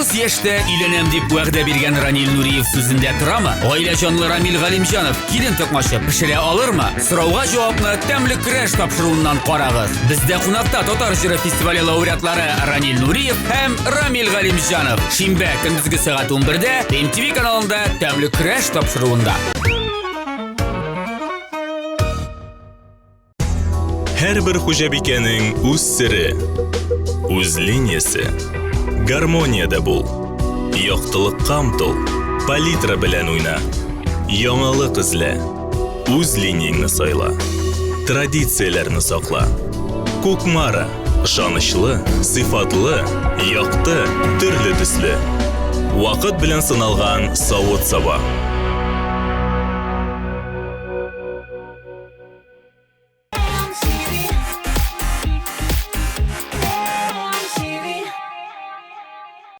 30 яшьтә өйләнәм дип вәгъдә биргән Ранил Нуриев сүзендә торамы? Гаилә җанлы Рамил Галимҗанов килен токмачы пешерә алырмы? Сорауга җавапны Тәмле көрәш тапшыруыннан карагыз. Бездә кунакта Татар җыры фестивале лауреатлары Ранил Нуриев һәм Рамил Галимҗанов. Шимбә көндезге сәгать 11-дә MTV каналында Тәмле көрәш тапшыруында. Һәрбер хуҗабикәнең үз сере, үз линиясе. Гармониядә бул. Яктылыкка омтыл. Палитра белән уйна. Яңалык эзлә. Үз линияңне сайла. Традицияләрне сакла. Кукмара. Ышанычлы, сыйфатлы, якты, төрле төсле. Вакыт белән сыналган савыт-саба.